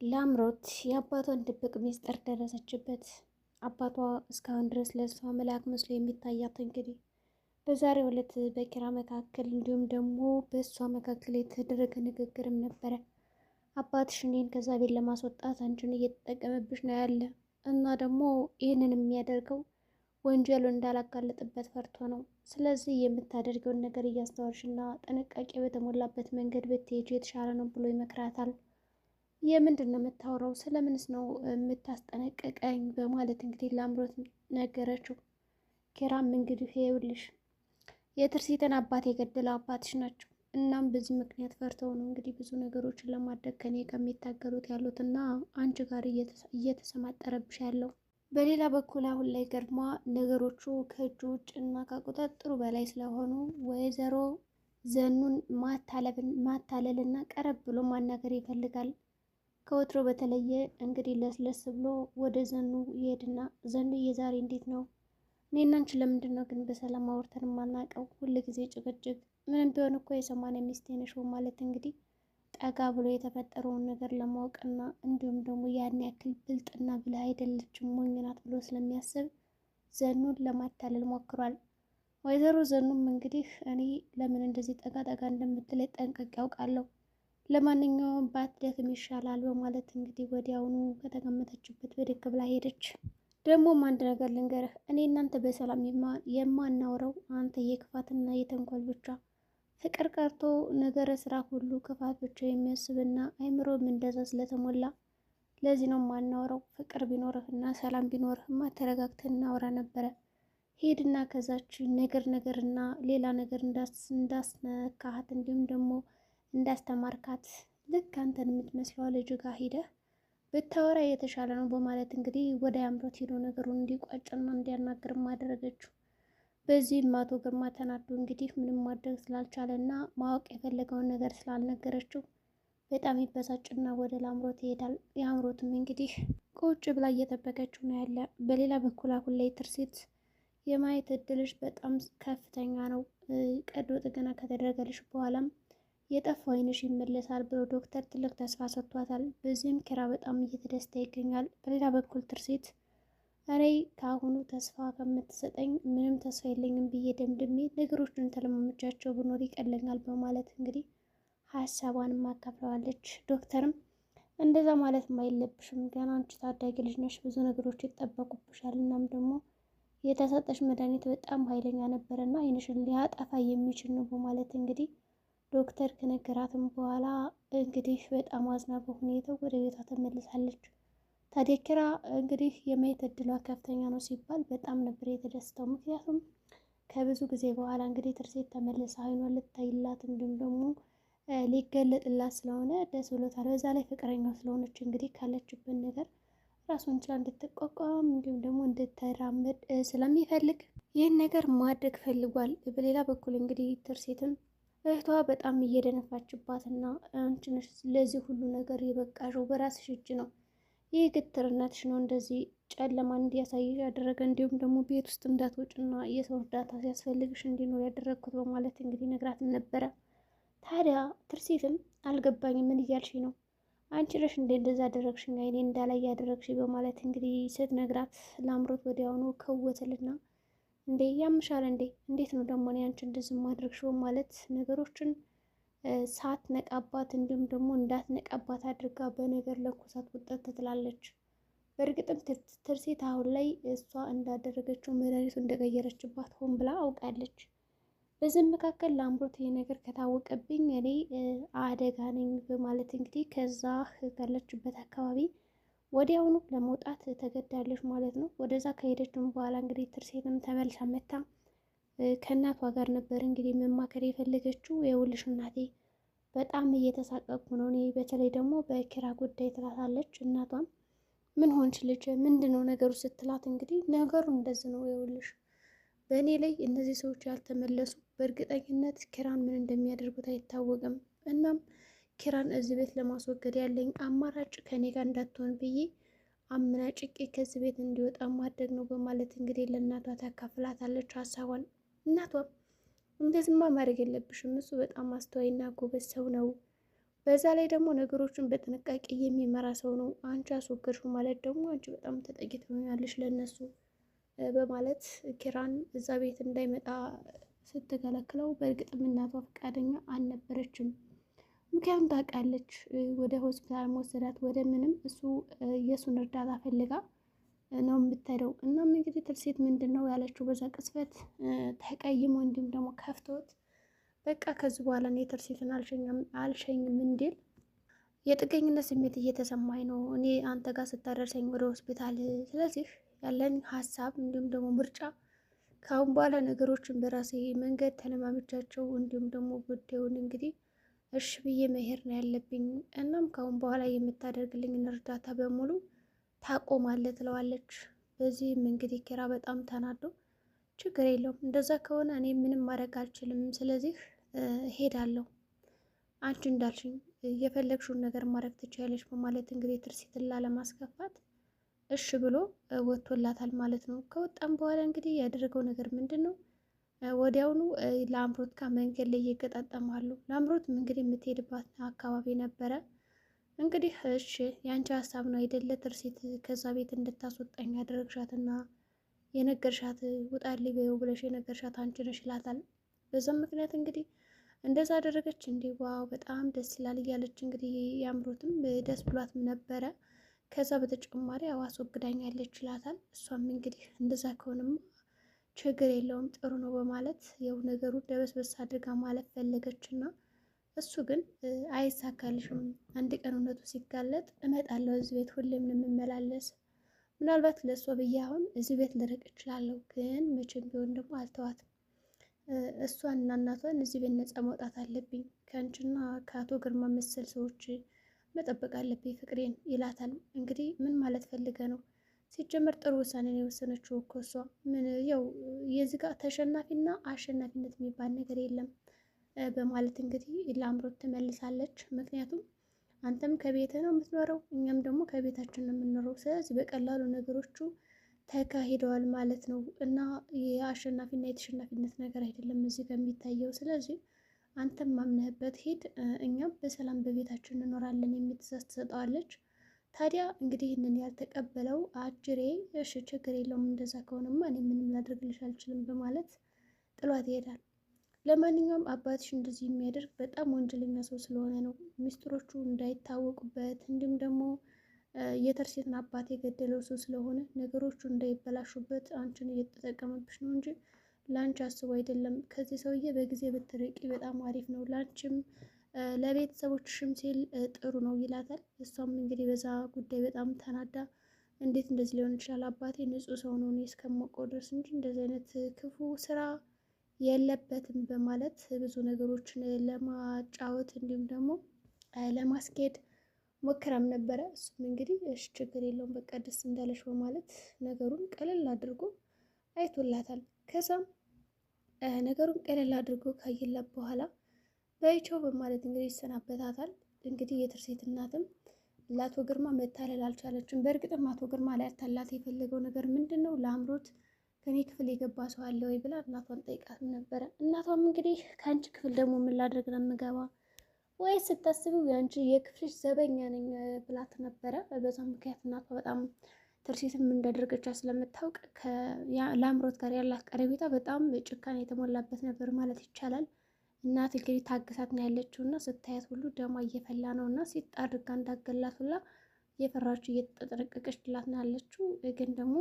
ላምሮት የአባቷን ድብቅ ሚስጥር ደረሰችበት። አባቷ እስካሁን ድረስ ለእሷ መልአክ መስሎ የሚታያት እንግዲህ በዛሬው ዕለት በኪራ መካከል እንዲሁም ደግሞ በእሷ መካከል የተደረገ ንግግርም ነበረ። አባትሽ እኔን ከዛ ቤት ለማስወጣት አንቺን እየተጠቀመብሽ ነው ያለ እና ደግሞ ይህንን የሚያደርገው ወንጀሉን እንዳላጋለጥበት ፈርቶ ነው። ስለዚህ የምታደርገውን ነገር እያስተዋልሽ እና ጥንቃቄ በተሞላበት መንገድ ብትሄጂ የተሻለ ነው ብሎ ይመክራታል። የምንድን ነው የምታወራው? ስለምንስ ነው የምታስጠነቅቀኝ? በማለት እንግዲህ ለአምሮት ነገረችው። ኪራም እንግዲህ ይኸውልሽ የትርሲትን አባት የገደለው አባትሽ ናቸው። እናም በዚህ ምክንያት ፈርተው ነው እንግዲህ ብዙ ነገሮችን ለማድረግ ከኔ ከሚታገሉት ያሉት እና አንቺ ጋር እየተሰማጠረብሽ ያለው። በሌላ በኩል አሁን ላይ ግርማ ነገሮቹ ከእጁ ውጭ እና ከቁጥጥሩ በላይ ስለሆኑ ወይዘሮ ዘኑን ማታለልና ቀረብ ብሎ ማናገር ይፈልጋል። ከወትሮ በተለየ እንግዲህ ለስለስ ብሎ ወደ ዘኑ ይሄድና ዘኑ የዛሬ እንዴት ነው? እኔና አንቺ ለምንድን ነው ግን በሰላም አውርተን የማናውቀው? ሁል ጊዜ ጭቅጭቅ። ምንም ቢሆን እኮ የሰማንያ ሚስቴ ነሽ ማለት እንግዲህ ጠጋ ብሎ የተፈጠረውን ነገር ለማወቅና እንዲሁም ደግሞ ያን ያክል ብልጥና ብልህ አይደለችም ሞኝ ናት ብሎ ስለሚያስብ ዘኑን ለማታለል ሞክሯል። ወይዘሮ ዘኑም እንግዲህ እኔ ለምን እንደዚህ ጠጋ ጠጋ እንደምትለኝ ጠንቅቄ ያውቃለሁ ለማንኛውም ባትደክም ይሻላል በማለት እንግዲህ ወዲያውኑ ከተቀመጠችበት ብድግ ብላ ሄደች። ደግሞም አንድ ነገር ልንገርህ፣ እኔ እናንተ በሰላም የማናውረው አንተ የክፋትና የተንኮል ብቻ ፍቅር ቀርቶ ነገረ ስራ ሁሉ ክፋት ብቻ የሚያስብና አይምሮም እንደዛ ስለተሞላ ለዚህ ነው የማናወራው። ፍቅር ቢኖርህና ሰላም ቢኖርህማ ተረጋግተን እናወራ ነበረ። ሄድና ከዛች ነገር ነገርና ሌላ ነገር እንዳስነካሃት እንዲሁም ደግሞ እንዳስተማርካት ልክ አንተን የምትመስለዋ ልጅ ጋር ሂደህ ብታወራ የተሻለ ነው በማለት እንግዲህ ወደ አምሮት ሄዶ ነገሩን እንዲቋጭና እንዲያናግር አደረገችው። በዚህም አቶ ግርማ ተናዶ እንግዲህ ምንም ማድረግ ስላልቻለ እና ማወቅ የፈለገውን ነገር ስላልነገረችው በጣም ይበሳጭና ወደ ላምሮት ይሄዳል። የአምሮትም እንግዲህ ቁጭ ብላ እየጠበቀችው ነው ያለ። በሌላ በኩል አሁን ላይ ትርሲት የማየት እድልሽ በጣም ከፍተኛ ነው፣ ቀዶ ጥገና ከተደረገልሽ በኋላም የጠፋው ዓይንሽ ይመለሳል ብሎ ዶክተር ትልቅ ተስፋ ሰጥቷታል። በዚህም ኪራ በጣም እየተደስተ ይገኛል። በሌላ በኩል ትርሲት እኔ ከአሁኑ ተስፋ ከምትሰጠኝ ምንም ተስፋ የለኝም ብዬ ደምድሜ ነገሮችን ተለማምጃቸው ብኖር ይቀለኛል በማለት እንግዲህ ሀሳቧን ማካፍለዋለች። ዶክተርም እንደዛ ማለት አይለብሽም፣ ገና አንቺ ታዳጊ ልጅ ነሽ፣ ብዙ ነገሮች ይጠበቁብሻል። እናም ደግሞ የተሰጠሽ መድኃኒት በጣም ኃይለኛ ነበረና ዓይንሽን ሊያጠፋ የሚችል ነው በማለት እንግዲህ ዶክተር ከነገራትም በኋላ እንግዲህ በጣም አዝና በሁኔታው ወደ ቤቷ ተመልሳለች። ታዲያ ኪራ እንግዲህ የማየት እድሏ ከፍተኛ ነው ሲባል በጣም ነበር የተደስተው። ምክንያቱም ከብዙ ጊዜ በኋላ እንግዲህ ትርሴት ተመልሳ አይኗ ልታይላት እንዲሁም ደግሞ ሊገለጥላት ስለሆነ ደስ ብሎታል። በዛ ላይ ፍቅረኛው ስለሆነች እንግዲህ ካለችበት ነገር ራሱን ችላ እንድትቋቋም እንዲሁም ደግሞ እንድትራመድ ስለሚፈልግ ይህን ነገር ማድረግ ፈልጓል። በሌላ በኩል እንግዲህ ትርሴትም እህቷ በጣም እየደነፋችባት እና አንቺ ነሽ ለዚህ ሁሉ ነገር የበቃሽው በራስሽ እጅ ነው፣ ይህ ግትርነትሽ ነው እንደዚህ ጨለማ እንዲያሳይሽ ያደረገ እንዲሁም ደግሞ ቤት ውስጥ እንዳትወጭና የሰው እርዳታ ሲያስፈልግሽ እንዲኖር ያደረግኩት በማለት እንግዲህ ነግራትም ነበረ። ታዲያ ትርሲትም አልገባኝም፣ ምን እያልሽ ነው? አንቺ ነሽ እንደ እንደዛ አደረግሽኝ አይኔ እንዳላይ ያደረግሽ በማለት እንግዲህ ስትነግራት ለአምሮት ወዲያውኑ ከወትልና እንዴ ያምሻል እንዴ? እንዴት ነው ደግሞ እኔ አንቺ እንደዚህ ማድረግሽው? ማለት ነገሮችን ሳትነቃባት እንዲሁም ደግሞ እንዳትነቃባት አድርጋ በነገር ለኩሳት ውጠት ትላለች። በእርግጥም ትርሴት አሁን ላይ እሷ እንዳደረገችው መድኃኒቱ እንደቀየረችባት ሆን ብላ አውቃለች። በዚህም መካከል ለአምሮት ይሄ ነገር ከታወቀብኝ እኔ አደጋ ነኝ በማለት እንግዲህ ከዛ ካለችበት አካባቢ ወዲያውኑ ለመውጣት ተገዳለች ማለት ነው። ወደዛ ከሄደችም በኋላ እንግዲህ ትርሴትም ተመልሳ መታ ከእናቷ ጋር ነበር እንግዲህ መማከር የፈለገችው። የውልሽ እናቴ በጣም እየተሳቀቅኩ ነው እኔ በተለይ ደግሞ በኪራ ጉዳይ ትላታለች። እናቷም ምን ሆንች ልጅ ምንድን ነው ነገሩ ስትላት እንግዲህ ነገሩ እንደዚህ ነው የውልሽ በእኔ ላይ እነዚህ ሰዎች ያልተመለሱ በእርግጠኝነት ኪራን ምን እንደሚያደርጉት አይታወቅም። እናም ኪራን እዚህ ቤት ለማስወገድ ያለኝ አማራጭ ከኔ ጋር እንዳትሆን ብዬ አመናጭቄ ከዚህ ቤት እንዲወጣ ማድረግ ነው በማለት እንግዲህ ለእናቷ ታካፍላታለች ሀሳቧን። እናቷም እንደዚህማ ማድረግ የለብሽም እሱ በጣም አስተዋይና ጎበዝ ሰው ነው። በዛ ላይ ደግሞ ነገሮችን በጥንቃቄ የሚመራ ሰው ነው። አንቺ አስወገድሽው ማለት ደግሞ አንቺ በጣም ተጠቂ ትሆኛለሽ ለእነሱ በማለት ኪራን እዛ ቤት እንዳይመጣ ስትከለክለው፣ በእርግጥም እናቷ ፈቃደኛ አልነበረችም። ምክንያቱም ታውቃለች ወደ ሆስፒታል መወሰዳት ወደ ምንም እሱ የእሱን እርዳታ ፈልጋ ነው የምትሄደው። እናም እንግዲህ ትርሲት ምንድን ነው ያለችው በዛ ቅጽበት ተቀይሞ እንዲሁም ደግሞ ከፍቶት በቃ ከዚህ በኋላ እኔ ትርሲትን አልሸኝም እንዲል የጥገኝነት ስሜት እየተሰማኝ ነው እኔ አንተ ጋር ስታደርሰኝ ወደ ሆስፒታል። ስለዚህ ያለን ሀሳብ እንዲሁም ደግሞ ምርጫ ከአሁን በኋላ ነገሮችን በራሴ መንገድ ተለማምጃቸው እንዲሁም ደግሞ ጉዳዩን እንግዲህ እሽ ብዬ መሄድ ነው ያለብኝ። እናም ከአሁን በኋላ የምታደርግልኝን እርዳታ በሙሉ ታቆማለህ ትለዋለች። በዚህም እንግዲህ ኪራ በጣም ተናዶ ችግር የለውም እንደዛ ከሆነ እኔ ምንም ማድረግ አልችልም፣ ስለዚህ እሄዳለሁ፣ አንቺ እንዳልሽኝ የፈለግሽውን ነገር ማድረግ ትችያለሽ በማለት እንግዲህ ትርሲትን ላለማስከፋት እሽ ብሎ ወጥቶላታል ማለት ነው። ከወጣም በኋላ እንግዲህ ያደረገው ነገር ምንድን ነው? ወዲያውኑ ለአምሮት ጋር መንገድ ላይ ይገጣጠማሉ። ለአምሮትም እንግዲህ የምትሄድባት አካባቢ ነበረ። እንግዲህ እሺ የአንቺ ሀሳብ ነው አይደለ ትርሲት ከዛ ቤት እንድታስወጣኝ ያደረግሻትና የነገርሻት ውጣልኝ በይው ብለሽ የነገርሻት አንቺ ነሽ ይላታል። በዛም ምክንያት እንግዲህ እንደዛ አደረገች እንዴ wow በጣም ደስ ይላል እያለች እንግዲህ ያምሮትም ደስ ብሏትም ነበረ። ከዛ በተጨማሪ ያው አስወግዳኛለች ይላታል። እሷም እንግዲህ እንደዛ ከሆነማ ችግር የለውም ጥሩ ነው በማለት ያው ነገሩ ደበስበስ አድርጋ ማለፍ ፈለገች እና እሱ ግን አይሳካልሽም፣ አንድ ቀን እውነቱ ሲጋለጥ እመጣለሁ እዚህ ቤት ሁሌም ነው የምመላለስ። ምናልባት ለእሷ ብዬ አሁን እዚህ ቤት ልርቅ እችላለሁ፣ ግን መቼም ቢሆን ደግሞ አልተዋትም። እሷን እና እናቷን እዚህ ቤት ነፃ መውጣት አለብኝ፣ ከአንቺና ከአቶ ግርማ መሰል ሰዎች መጠበቅ አለብኝ ፍቅሬን ይላታል። እንግዲህ ምን ማለት ፈልገ ነው? ሲጀመር ጥሩ ውሳኔ ነው የወሰነችው እኮ እሷ። ምን ያው የዚህ ጋር ተሸናፊና አሸናፊነት የሚባል ነገር የለም በማለት እንግዲህ ለአምሮት ትመልሳለች። ምክንያቱም አንተም ከቤትህ ነው የምትኖረው፣ እኛም ደግሞ ከቤታችን ነው የምንኖረው። ስለዚህ በቀላሉ ነገሮቹ ተካሂደዋል ማለት ነው እና የአሸናፊና የተሸናፊነት ነገር አይደለም እዚህ ጋር የሚታየው። ስለዚህ አንተም ማምነህበት ሂድ፣ እኛም በሰላም በቤታችን እንኖራለን የሚል ትዕዛዝ ትሰጠዋለች። ታዲያ እንግዲህ ይህንን ያልተቀበለው አጅሬ እሺ ችግር የለውም እንደዛ ከሆነማ እኔ ምንም ላደርግልሽ አልችልም በማለት ጥሏት ይሄዳል። ለማንኛውም አባትሽ እንደዚህ የሚያደርግ በጣም ወንጀለኛ ሰው ስለሆነ ነው፣ ሚስጥሮቹ እንዳይታወቁበት እንዲሁም ደግሞ የተርሴትን አባት የገደለው ሰው ስለሆነ ነገሮቹ እንዳይበላሹበት አንቺን እየተጠቀመብሽ ነው እንጂ ለአንቺ አስቦ አይደለም። ከዚህ ሰውዬ በጊዜ ብትርቂ በጣም አሪፍ ነው፣ ለአንቺም ለቤተሰቦችሽም ሲል ጥሩ ነው ይላታል። እሷም እንግዲህ በዛ ጉዳይ በጣም ተናዳ እንዴት እንደዚህ ሊሆን ይችላል? አባቴ ንጹሕ ሰው ነው እኔ እስከማውቀው ድረስ እንጂ እንደዚህ አይነት ክፉ ስራ የለበትም በማለት ብዙ ነገሮችን ለማጫወት እንዲሁም ደግሞ ለማስኬድ ሞክራም ነበረ። እሱም እንግዲህ እሺ ችግር የለውም በቃ ደስ እንዳለሽ በማለት ነገሩን ቀለል አድርጎ አይቶላታል። ከዛም ነገሩን ቀለል አድርጎ ካየላት በኋላ በይቸው በማለት እንግዲህ ይሰናበታታል። እንግዲህ የትርሴት እናትም ለአቶ ግርማ መታለል አልቻለችም። በእርግጥም አቶ ግርማ ሊያታላት የፈለገው ነገር ምንድን ነው? ለአምሮት ከኔ ክፍል የገባ ሰው አለ ወይ ብላ እናቷን ጠይቃት ነበረ። እናቷም እንግዲህ ከአንቺ ክፍል ደግሞ ምን ላድርግ ነው የምገባ ወይ ስታስቢው የአንቺ የክፍልሽ ዘበኛ ነኝ ብላት ነበረ። በዛ ምክንያት እናቷ በጣም ትርሲትም እንዳደረገቻት ስለምታውቅ ለአምሮት ጋር ያላት ቀረቤታ በጣም ጭካኔ የተሞላበት ነበር ማለት ይቻላል። እናት እንግዲህ ታግሳት ነው ያለችው እና ስታያት ሁሉ ደሟ እየፈላ ነው እና ሲጥ አድርጋ እንዳገላት ሁላ እየፈራችው እየተጠነቀቀችላት ነው ያለችው። ግን ደግሞ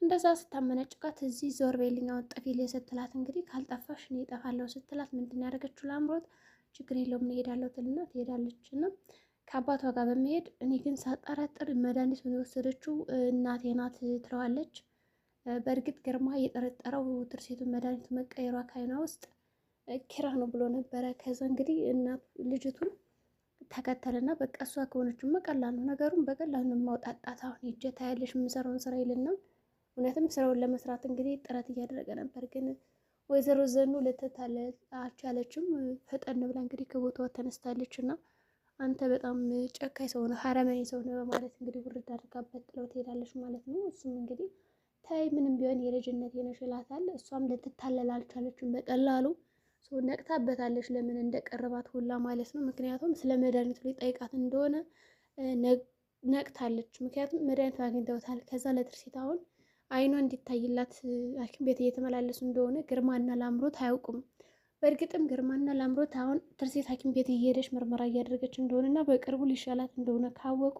እንደዛ ስታመነጭቃት እዚህ ዞር በይልኝ አሁን ጥፊ ላይ ስትላት እንግዲህ ካልጠፋሽ እኔ እጠፋለሁ ስትላት ምንድን ነው ያደረገችው ለአምሮት ችግር የለውም እሄዳለሁ ትልና ትሄዳለች እና ከአባቷ ጋር በመሄድ እኔ ግን ሳጠራጥር መድኃኒቱን የወሰደችው እናቴ ናት ትለዋለች። በእርግጥ ግርማ የጠረጠረው ትርሴቱን መድኃኒቱ መቀየሯ ካይኗ ውስጥ ኪራ ነው ብሎ ነበረ። ከዛ እንግዲህ እናቱ ልጅቱን ተከተለና በቃ እሷ ከሆነችማ ቀላል ነው ነገሩን በቀላሉ ነው የማውጣጣት። አሁን ሂጅ ታያለሽ የምሰራውን ስራ ይልና እውነትም ስራውን ለመስራት እንግዲህ ጥረት እያደረገ ነበር። ግን ወይዘሮ ዘኑ ልትታለል አልቻለችም። ፈጠን ብላ እንግዲህ ከቦታዋ ተነስታለች እና አንተ በጣም ጨካኝ ሰው ነህ፣ አረመኔ ሰው ነህ በማለት እንግዲህ ውርድ አድርጋበት ጥለው ትሄዳለች ማለት ነው። እሱም እንግዲህ ታይ ምንም ቢሆን የልጅነት ነሽ ይላታል። እሷም ልትታለል አልቻለችም በቀላሉ። ነቅታበታለች፣ ለምን እንደቀረባት ሁላ ማለት ነው። ምክንያቱም ስለ መድኃኒቱ ሊጠይቃት እንደሆነ ነቅታለች። ምክንያቱም መድኃኒቱ አግኝተውታል። ከዛ ለትርሲት አሁን አይኗ እንዲታይላት ሐኪም ቤት እየተመላለሱ እንደሆነ ግርማና ላምሮት አያውቁም። በእርግጥም ግርማና ላምሮት አሁን ትርሴት ሐኪም ቤት እየሄደች ምርመራ እያደረገች እንደሆነ እና በቅርቡ ሊሻላት እንደሆነ ካወቁ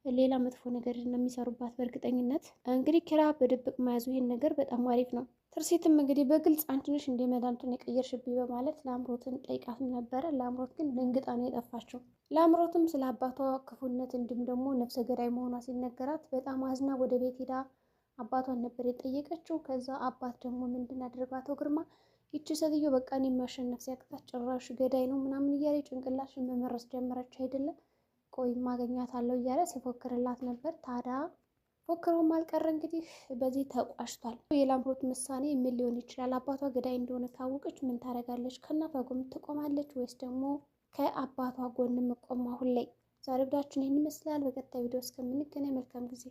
ሌላ መጥፎ ነገር ነው የሚሰሩባት በእርግጠኝነት። እንግዲህ ኪራ በድብቅ መያዙ ይሄን ነገር በጣም አሪፍ ነው። ትርሴትም እንግዲህ በግልጽ አንቺ ነሽ እንደ መድኃኒቱን የቀየርሽብኝ በማለት ላምሮትን ጠይቃትም ነበረ። ላምሮት ግን ደንግጣ ነው የጠፋችው። ላምሮትም ስለ አባቷ ክፉነት እንዲሁም ደግሞ ነፍሰ ገዳይ መሆኗ ሲነገራት በጣም አዝና ወደ ቤት ሄዳ አባቷን ነበር የጠየቀችው። ከዛ አባት ደግሞ ምንድን አድርገው አቶ ግርማ ይቺ ሴትዮ በቃ እኔን ማሸነፍ ሲያቅታት ጭራሽ ገዳይ ነው ምናምን እያለ ጭንቅላሽን መመረስ ጀመረች አይደለም፣ ቆይ ማገኛታለሁ እያለ ሲፎክርላት ነበር። ታዲያ ፎክሮም አልቀረ እንግዲህ በዚህ ተቋጭቷል። የላምሮት ምሳሌ ምን ሊሆን ይችላል? አባቷ ገዳይ እንደሆነ ካወቀች ምን ታደርጋለች? ከእናቷ ጎን ትቆማለች ወይስ ደግሞ ከአባቷ ጎን መቆም? አሁን ላይ ዛሬ ቪዲዮአችን ይህን ይመስላል። በቀጣይ ቪዲዮ እስከምንገናኝ መልካም ጊዜ።